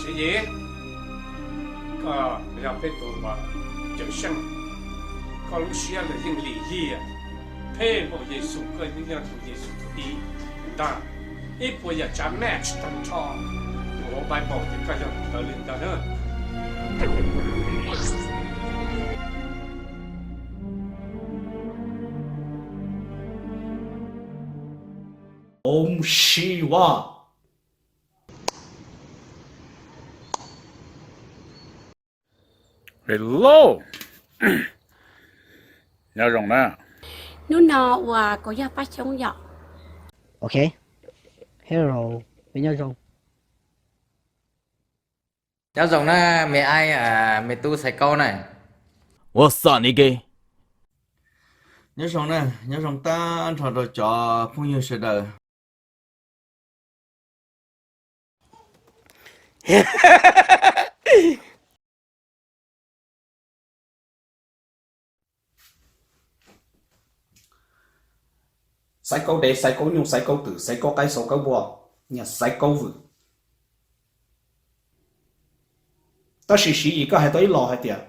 Txiv Yim, koj yog peb tus uas cawm seej, koj lub siab los yeej lim hiam, phem npaum Yexus, koj yeej yog tus Yexus tus ib ntag. Ib puas yam tsav match tag nrho tus hauv Bible ces koj yog tus ntawd li ntag na. Om Shiva. Hello, nyob zoo na. Hnub no uas kuv yog Paj Xyoob yom. Ok, hello, peb nyob zoo. Nyob zoo na, me aib, me tub Xaiv Kaub na. Ua xam ni ke. Nyob zoo na, nyob zoo tag nrho rau cov phooj ywg sawv daws. Xaiv Kaub dev, Xaiv Kaub nyuj, Xaiv Kaub twm, Xaiv Kaub qaib, Xaiv Kaub npua, niag Xaiv Kaub vwm. Tab sis Siv Yis koj hais tau ib los hais tias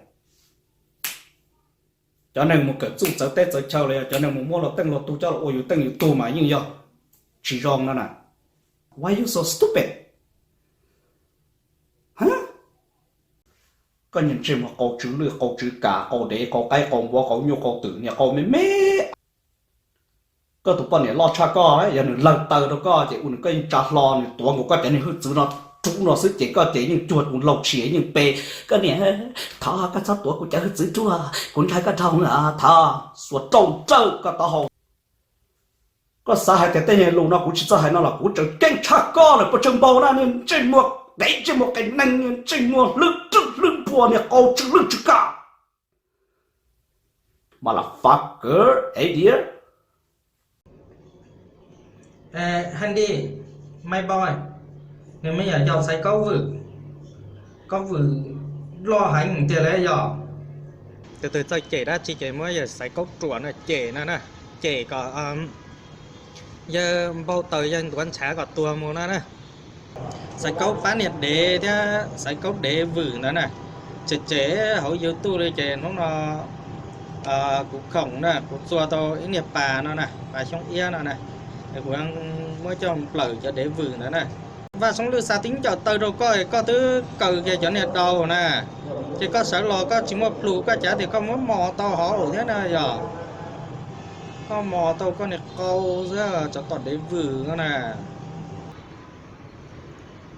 cov neeg mus kawm txuj txawv teb txawv chaw los yog cov neeg mus muab luag teej luag tug coj los ua yus teej yus tug mas yeej yog tsis zoo no na. Why you so stupid? Koj niag ntsej muag qau tsw lwj qau tsw kas qau dev qau qaib qau npua qau nyuj qau twm niag qau me me. Koj tus poj niam loj tshaj koj, yog nws lawg taw rau koj ces ua nws koj yeej tsa hlo nws tuav nkaus koj cov niag hwj txwv no rub no xwb ces koj ces yeej cuag tus laug tshis yeej pe. Koj niam, thov koj txhob tuav kuv cov hwj txwv ruaj, kuv ntshai koj dhau, thov xuas rau rawg koj taub hau. Koj xav hais tias tej niag lus no kuv tsis txawj hais no los kuv tseem keej tshaj koj lawm puas tsawg npaug na, niag ntsej muag dev ntsej muag qe neeg, niag ntsej muag hlwb rwj hlwb npua, niag qau tsw lwj tsw kas. Motherfucker, idiot. Handy, my boy, nws me nyuam yaus Xaiv Kaub Vwm, Kaub Vwm loj heev tiag li yog. Tus twg txawj cem dab tsi ces muab yawg Xaiv Kaub ruam na cem no na, cem kom yawg npau taws yawg ntuav ntshav kom tuag mus no na. Xaiv Kaub pab niag dev thiab Xaiv Kaub dev vwm ntawd na, tsem tsem hauv YouTube li ces hnub no kuv khoom na kuv txua tau ib niag pas no na, pas xyoob iab no na, kuv muab coj nplawm cov dev vwm ntawd na. Vaj Xoob Lwj xa tib ncaws taw rau koj, koj twb kaw kiag cov niag daus na, ces koj sawv los koj tsis muaj plhus, koj cav tias koj muab mos tau hauv thiab na yog. Koj mos tau koj niag qau xwb, tsov tom dev vwm no na.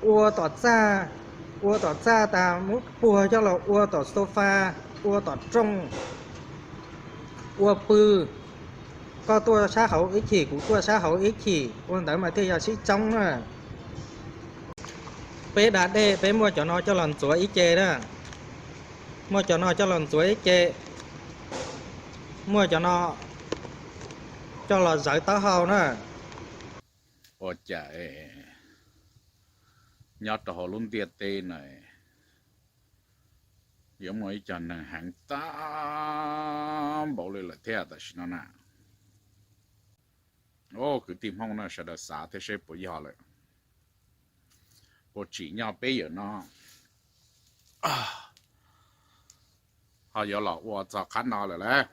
Ua tom txaj, ua tom txaj tas muab puag coj los ua tom sofa, ua tom rooj, ua pw. Koj tuaj sab hauv ib chim, kuv tuaj sab hauv ib chim, ua ntawd mas thiaj yog sib txoob na. Peb da dej peb muaj cov no coj los ntxuav ib ce na, muaj cov no coj los ntxuav ib ce, muaj cov no coj los zawv taub hau na. Ua cas nyob rau hauv lub ntiaj teb no yuav muaj ib co neeg heev tag npaum li lawm thiab tam sim no na. Au, kwv tij Hmoob na, sawv daws xav thiab seb puas yog lawm, puas tsim nyog peb yawm no ho yuav los ua txog qhab no lawm lauj.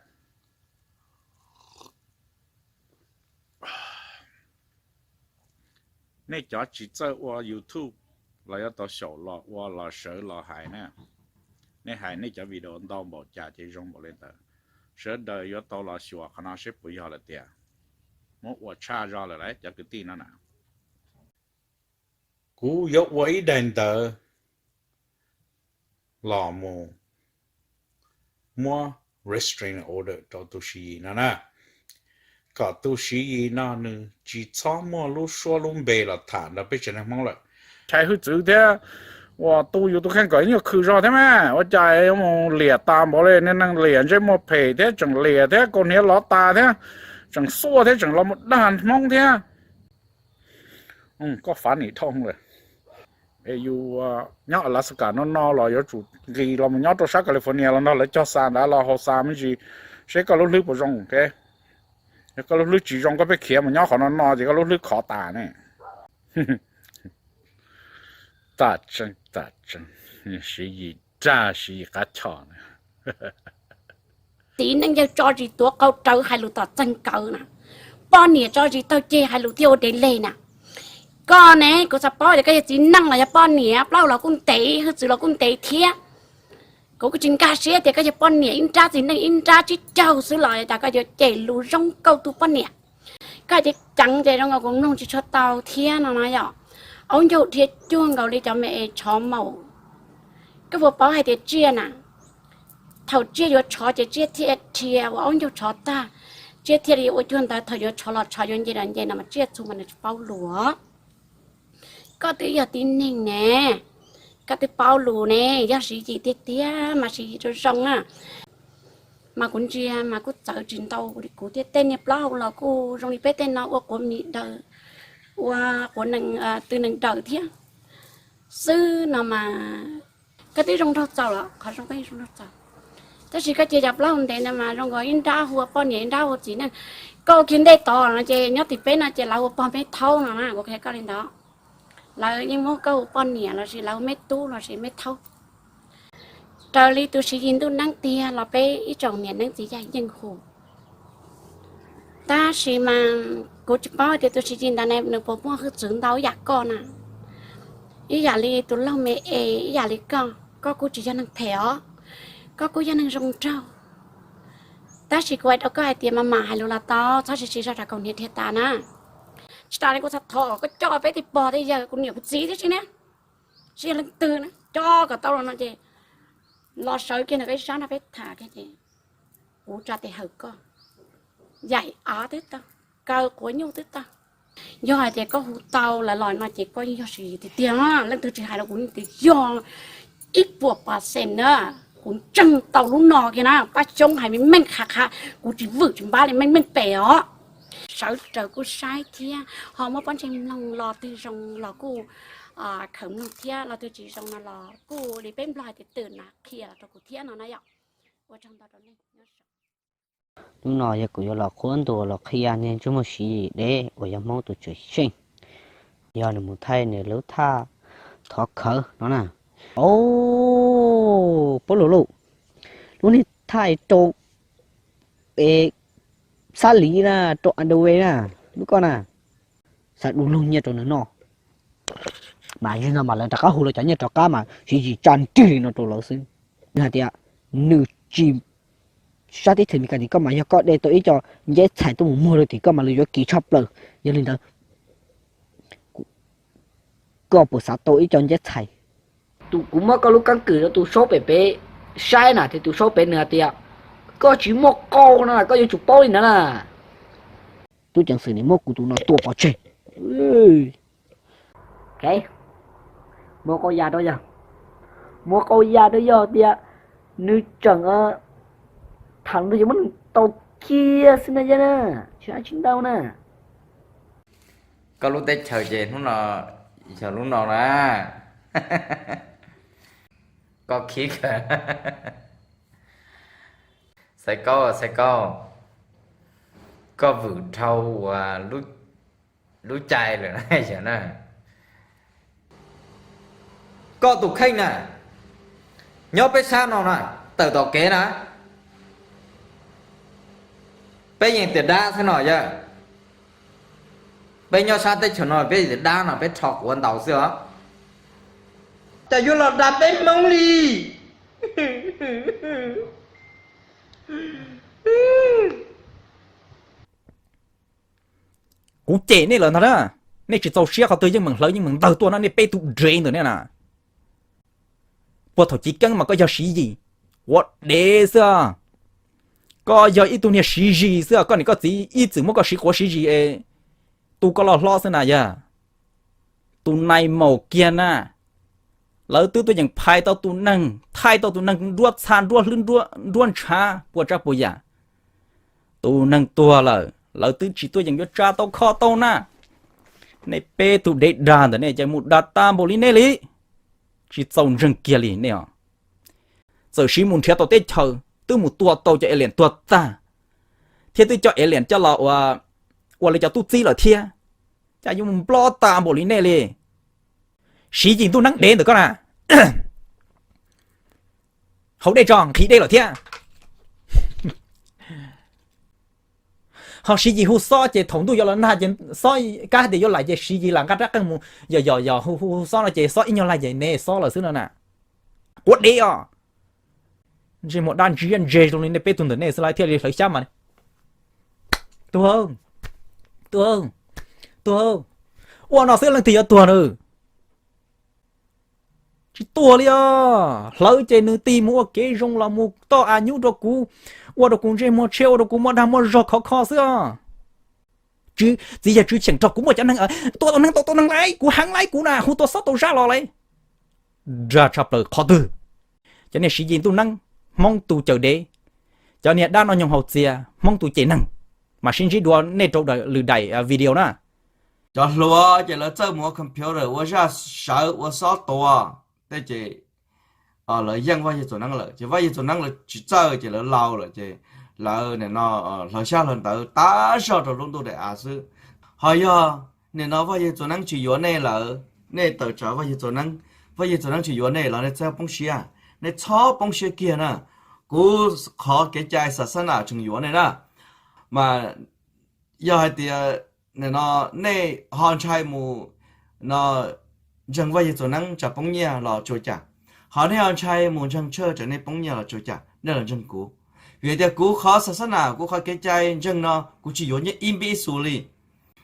Nej cov tsis txawj ua YouTube los yuav tau xyaum los ua los sawv los hais na. Nej hais nej cov video ntau npaum cas ces zoo npaum li ntawd. Sawv daws yuav tau los xyuas qhov no seb puas yog lawm tiag. Muab ua tshaj zog lawm lauj cov kwv tij no na. Kuv yuav ua ib daim ntawv los mus muab restraining order rau tus Siv Yis no na, kom tus Siv Yis no nws tsis txhob muaj lub suab lub npe los tham nrog peb tsev neeg Hmoob lawm. Ntshai hwj txwv thiab uas tu yus tus kheej kom ib nyuag khwm zog thiab mas ua cas yuav mus liam tas npaum li, niag neeg liam ntsej muag phem thiab tseem liam thiab kaus hniav lov tas thiab tseem xuaj thiab tseem los mus dag Hmoob thiab. Koj fav nim dhau lawm. Es yus nyob Alaska no no los yuav tsum nqis los mus nyob rau sab California los nrog lawv cog xa ntawd los haus xa me ntsis seb koj lub hlwb puas zoo. Yog koj lub hlwb tsis zoo koj pheej khiav mus nyob qhov no no ces koj lub hlwb khov tas ne. Tam tseem Tam tseeb, Siv Yis raj Siv Yis qab choj na. Txiv neej yawg tso zis tuav qau rawv hais lus tom txeeg kawv na. Poj niam tso zis taug ceg hais lus thiaj ua dev leg na. Koj ne, kuv xav paub tias koj yog txiv neej los yog poj niam, plaub hau los kuj ntev, hwj txwv los kuj ntev thiab. Kuv kuj tsis nkag siab tias koj yog poj niam ib nrab txiv neej ib nrab tsib caug xwb los cas koj yuav cem lus zoo nkauj tu poj niam. Koj hais tias ceev ces zoo nkaus kuv mloog tsis tshua tau thiab no na yom. Aub ncaug dhia cuag nkaus li cov me es tshov maum. Koj puas paub hais tias tsiaj na, thaum tsiaj yuav tshov ces tsiaj thiaj dhia ua aub ncaug tshov tag, tsiaj thiaj li ua cuag ntawd, thaum yuav tshov los tshov, yuav nce los nce no mas tsiaj txhu mas nws tsis paub lus. Koj twb yog tib neeg ne, koj twb paub lus ne, yog Siv Yis tiag tiag mas Siv Yis zoo zoo na. Mas kuv ntsia mas kuj txawv tsis ntau li kuv thiab, tej niag plaub hau los kuj zoo li peb tej no ua quav mis daws, ua quav nees, tw nees daws thiab xwb no mas. Koj twb zoo nraug txaus los qhov zoo koj yeej zoo nraug txaus. Tab sis koj cia cov plaub hau ntev ntawd mas zoo nkaus ib nrab hu ua poj niam ib nrab hu ua txiv neej. Koj ua kiag ntej tod no ces nyob tim peb no ces lawv hu ua pog me thaub no na, kuv qhia koj li ntawd. Lawv yeej muab koj hu ua poj niam los sis lawv hu ua me tub los sis me thaub. Raws li tus Siv Yis ntuj neeb tiag los peb ib tsoom niam neeb txiv yaig yeej hu. Tab sis mas kuv tsis paub tias tus Siv Yis ntawd ne nws puas muaj hwj txwv ntau ib yam koj na. Ib yam li tus laug me es ib yam li koj, koj kuj tsis yog neeg phem os, koj kuj yog neeg zoo nraug. Tab sis kuv hais rau koj hais tias mas mam hais lus los tau, txhob siv siv zog rau kaus hniav dhia tas na. Tsis tas li kuv txhaj thov koj coj peb tej pog tej yawg, kuv niam kuv txiv tib si na, tsis yog leej twg na, coj kom tau los no ces los sawv kiag ntawm peb sab nrog peb tham kiag ces kuv tsa tes hawm koj, yaim av twb tau, kaw quav nyuj twb tau. Yog hais tias koj hu tau lawv los no ces koj yeej yog Siv Yis tiag tiag. Leej twg tsis hais rau kuv tias yog ib puas pas xees na, kuv ntseeg tau lub no kiag na, Paj Xyoob hais meej meej qha qha, kuv tsis vwm tsis npab li, meej meej pem os. Sawv daws kuj saib thiab ho muab pob ntseg mloog, los twg zoo los kuj khawm mloog thiab, los twg tsis zoo no los kuj li peb Nplog hais tias twm na qhia los rau kuv thiab no na yom. Ua tsaug ntau rau nej. Hnub no yog kuv yuav los qhuab ntuas los qhia niag ntsej muag Siv Yis deb uas yog Hmoob tus tshwj xeeb, yog nws mus thaij nws lub thaj thov khawv no na. Au, paub lus lauj, lub niag thaj rau es xab liv na, rau underwear na, lub koj na, xav du lug nyiaj rau nws noj. Mas yog no mas lawv rov qab hu lawv cov nyiaj rov qab mas Siv Yis tsa nrig li no rau lawv xwb. Nws hais tias nws tsis sab teb chaws Amelikas tim koj mas yog koj de tau ib co nceb txhais tuaj mus muag rau tim koj mas lawv yuav kis tshaj plaws. Yog li ntawd, koj puas xav tau ib co nceb txhais? Tus kuv muab koj lub keeb kwm rau tus saub pem pem saib na, ces tus saub pem nws hais tias koj tsis muaj qau no, koj yuav tsum paub li ntawd na. Tub ceev xwm nim muab kuv tus no tua pov tseg. Muab qau ya rau yog, muab qau ya rau yog tias nws tseem tham nws yuav muab nws tau kiag xwb na, yog na, tsis dab tsi ntau na. Koj lub teb chaws ces hnub no yog lub no na. Koj khib kawg. Xaiv Kaub, Xaiv Kaub, koj vwm dhau uas lub cai lawm na, yog na. Koj tus kheej na, nyob peb sab no na, tawm tom kev na, peb yeej tias dab xwb no yog. Peb nyob sab teb chaws no peb tias dab no peb rho quav ntaus xwb os. Cas yuav los dag peb Hmoob li? Kuv cem nej lawm ntag na. Nej tsis txaus siab qhov twg yeej meem hlawv yeej meem ntawg tuaj na, nej peb tug dev ntawm nej na. Puag thaum chiv keeb mas koj yog Siv Yis, quav dev xwb. Koj yog ib tug niag Siv Zis xwb, koj niam koj txiv ib txwm muab koj siv quav siv zis es tu koj loj hlob xwb na yog. Tus nais maum kiag na, lawv twb tuaj yeem phais tau tus neeg, thaij tau tus neeg nruab txha nruab hlwb nruab ntshav puas tsav puas yam. Tus neeg tuag lawm lawv twb tsis tuaj yeem yuav tsa tau kho tau na. Nej peb tug dev dag ntawm nej ces mus dag tag npaum li nej li, tsis txaus ntseeg kiag li nej os. Txawm siv mus nrhiav tau teb chaws twb mus tua tau cov alien tuag tag, thiab twb coj alien coj los ua li cov tub txib lawm thiab, cas yuav mus nplob tag npaum li nej li. Siv Yis ntuj neeb dev ntawm koj na, Haus dej tso, nqhis dej lawm thiab. Ho Siv Yis hu xob ces thaum ntuj yuav los nag ces xob kab tias yuav laim ces Siv Yis lam nqa rab qeej mus yos yos yos hu hu xob no ces xob ib nyuag laig ces ne xob lawm xwb no na. Quav dev os. Ntsej muag dab ntsi ntse zoo li nej peb tug ntawm nej xwb lawv thiaj li hlawv xyab mas. Tuag, tuag, tuag. Ua no xwb leej twg yuav tuag na? Tsis tuag li os. Hlawv ces nws tig mus ua kev zoo los mus toj av nyub rau kuv, ua rau kuv ntsej muag tshiab, ua rau kuv muaj dag muaj zog khov kho xwb os. Tswv, txiv yawg Tswv Cheem nrog kuv muaj cov neeg, tua tau neeg, tua tau neeg lauj, kuv heev lauj, kuv na hu tua xob tau zaj los lauj. Dag tshaj plaws qhov twg? Cov niag Siv Yis ntuj neeb, Hmoob tus cawm dev, cov niag dab noj nyoog haus txias, Hmoob tus cem neeg, mas sib ntsib dua nej rau lwm daim video na. Cov hluas ces lawv txawj mus ua computer ua zaj sawv ua xob tua tej ces lawv yeej Vaj Yawg Txaus Neeb lawm ces Vaj Yawg Txaus Neeb lawv tsis txawj ces lawv laus lawm ces lawv nim no hlawv xyab hlawv ntawv tab zog rau lub ntuj daim av xwb. Ho yog nim no Vaj Yawg Txaus Neeb tsis yuav nej lawm, nej tawm tsam Vaj Yawg Txaus Neeb, Vaj Yawg Txaus Neeb tsis yuav nej los nej txhob poob siab, nej txhob poob siab kiag na. Kuv qhov kev cai xav xab nam tseem yuav nej na. Mas yog hais tias nim no nej ho ntshai mus no ntseeg Vaj Yawg Txaus Neeb tsam poob nyiaj los tsuas cas, ho nej ho ntshai mus ntseeg Tshawj tsam nej poob nyiaj los tsuas cas, nej los ntseeg kuv. Vim tias kuv qhov xav xab nam, kuv qhov kev cai ntseeg no kuv tsis yuav nyiaj ib npib xus li.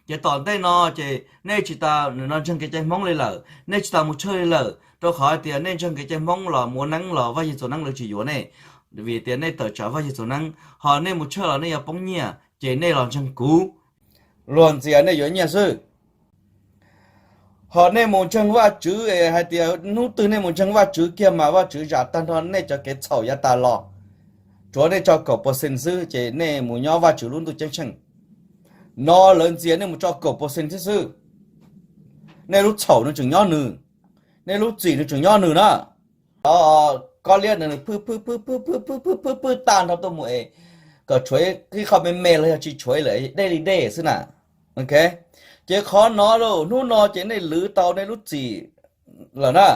Ces tom ntej no ces nej tsis tas nim no ntseeg kev cai Hmoob li lawm, nej tsis tas mus Tshawj li lawm, rau qhov hais tias nej ntseeg kev cai Hmoob los mus ua neeb los Vaj Yawg Txaus Neeb lawv tsis yuav nej. Vim tias nej tawm tsam Vaj Yawg Txaus Neeb, ho nej mus Tshawj los nej yuav poob nyiaj, ces nej los ntseeg kuv, luag ntxias nej yuav nyiaj xwb. Ho nej mus ntseeg Vajtswv es hais tias hnub twg nej mus ntseeg Vajtswv kiag mas Vajtswv zam tag nrho nej cov kev txhaum yav tas los, tsuav nej tso kaum percent xwb ces nej mus nyob Vajtswv lub ntuj ceeb tsheej. No lawv ntxias nej mus tso kaum percent thiab xwb. Nej lub txhaum nws tseem nyob nws, nej lub txim nws tseem nyob nws na. Kob liab nws phwj phwj phwj phwj phwj phwj phwj phwj tag nrho tuaj mus es kom tshuav ib qho me me los yog tsis tshuav lawm dej li dej xwb na. Ces qhov no lauj, hnub no ces nej lwv tau nej lub txim lawm na.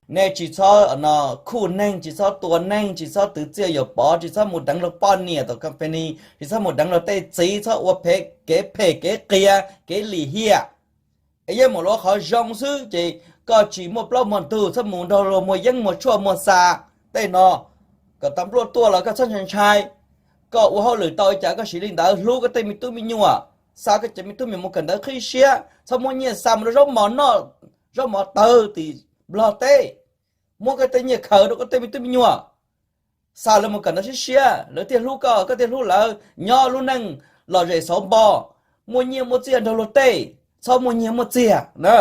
Nej tsis txhob no khuj neeg, tsis txhob tua neeg, tsis txhob twv txiaj yuam pov, tsis txhob mus deev luag poj niam tom company, tsis txhob mus deev luag tej txiv, txhob ua phem kev phem kev qias kev lim hiam. Es yeej mus ua qhov zoo xwb ces koj tsis muaj plaub muaj ntug, txhob mus nrog luag muag yeeb muag tshuaj muag xa tej no. Kom tas npluaj tuaj los koj txhob ntshai ntshai. Koj ua hauj lwm tau li cas koj siv li ntawd, hlub koj tej me tub me nyuam, xa koj cov me tub me nyuam mus kawm ntawv qhib siab, txhob muab nyiaj xa mus rau zaub mov noj, zaub mov tawg tim Nplog teb, muab koj tej nyiaj khaws rau koj tej me tub me nyuam, xa lawv mus kawm ntawv siab siab, lawv thiaj hlub koj, koj thiaj hlub lawv, nyob lub neej lom zem xauv npo, muaj nyiaj muaj txiaj nrog luag tej, txhob muaj nyiaj muaj txiag na.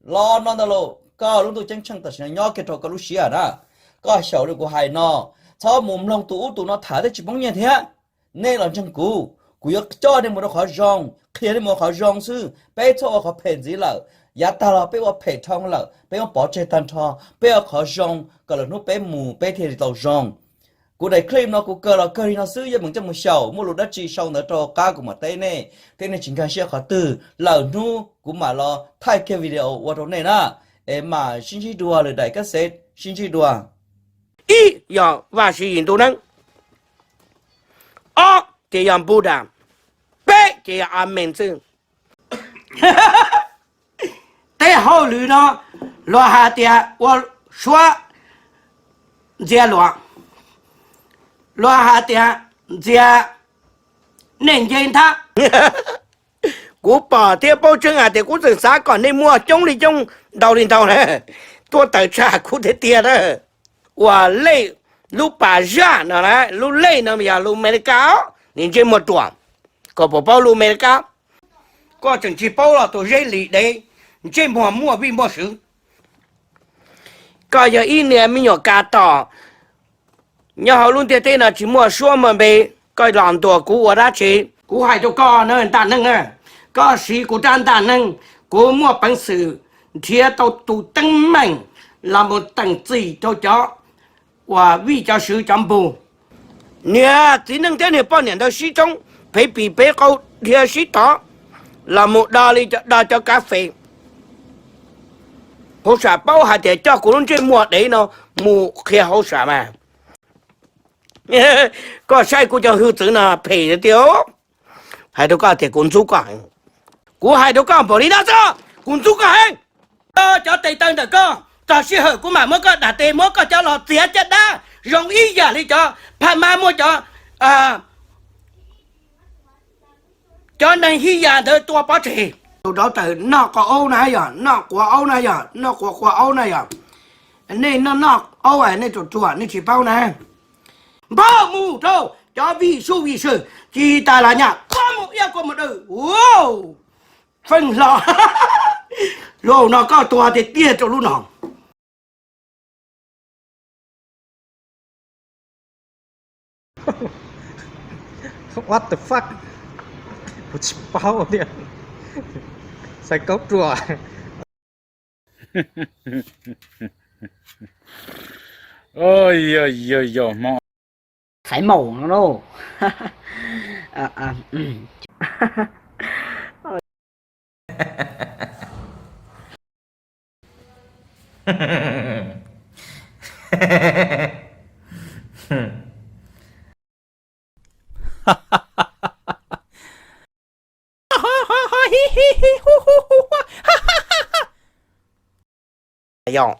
Los no ntag lauj, koj lub ntuj ceeb tsheej tam sim no nyob kiag rau koj lub siab na. Koj xyaum li kuv hais no, txhob mus mloog tus ub tus no tham thiab tsis poob nyiaj thiab. Nej los ntseeg kuv, kuv yuav coj nej mus rau qhov zoo, qhia nej mus rau qhov zoo xwb. Peb txhob ua qhov phem ntxiv lawm, yav tag los peb ua phem dhau lawm, peb muab pov tseg tag nrho, peb ua qhov zoo kom lwm hnub peb mus peb thiaj li tau zoo. Kuv daim clip no kuv kawg los kawg li no xwb, yeej meem coj mus xyaum, muaj lus dab tsi sau ntawd rau qab kuv mam teb nej, thiab nej tsis nkag siab qhov twg lawm hnub kuv mam los thaij kiag video ua rau nej na. Es mam sib ntsib dua lwm daim kab xev, sib ntsib dua. Ib yog Vaj Siv Yis ntuj neeb, ob ces yog Buddha, peb ces yog Amees xwb. Tej hauj lwm no luag hais tias ua suab ntxias luam, luag hais tias ntxias nej nce nthab. Kuv pom thiab paub tseeb hais tias kuv tseem xav kom nej muaj coob li coob ntau li ntau na, tuaj tawm tsam kuv tiag tiag na. Uas lej, lub pas zaj no na, lub lej no yog lus Amelikas, nim ntsej muag ruam, koj puas paub lus Amelikas? Koj tseem tsis paub los tus zeb lis dev, ntsej muag muaj vij muaj sw. Koj yog ib niag me nyuam kas tom, nyob hauv lub ntiaj teb no tsis muaj suab muaj npe, koj los ntuas kuv ua dab tsi? Kuv hais rau koj na ntaj neeg, koj siv kuv rab ntaj neeg, kuv muaj peev xwm nrhiav tau tus teeb meem los mus teem txim rau cov uas vij cov sw cov npug. Niag txiv neej thiab niag poj niam ntawd sib tsoob, phev pis phev qau, dhia sib tov, los mus do li do cov kav fes. Hauv sam paub hais tias coj kuv lub ntsej muag dev no mus qhia hauv sam mas. Koj saib kuv cov hwj txwv no phem tiag. Hais rau koj tias kuv ntxub koj heev. Kuv hais rau koj npaum li no xwb, kuv ntxub koj heev. Cov tes taw ntawm koj, txog sij hawm kuv mam muab koj dam tes, muab koj coj los txiav caj dab zoo ib yam li cov phaj mab muab cov, cov neeg hij yam ntawd tua pov tseg. Tus dauv taws noj quav aub na yog, noj quav aub na yog, noj quav quav aub na yog. Nej noj noj aub nej tsuas tsuag nej tsis paub na. Npaj mus rau cov vij sub vij sw, tsis tas las nyaj kua mus iab kua mus daw. Feej hlo, zaum no koj tuag tiag tiag rau lub no. What the fuck? Kuv tsis paub tiag. Xaiv kaub ruam. Xaiv maum no lauj. Yog.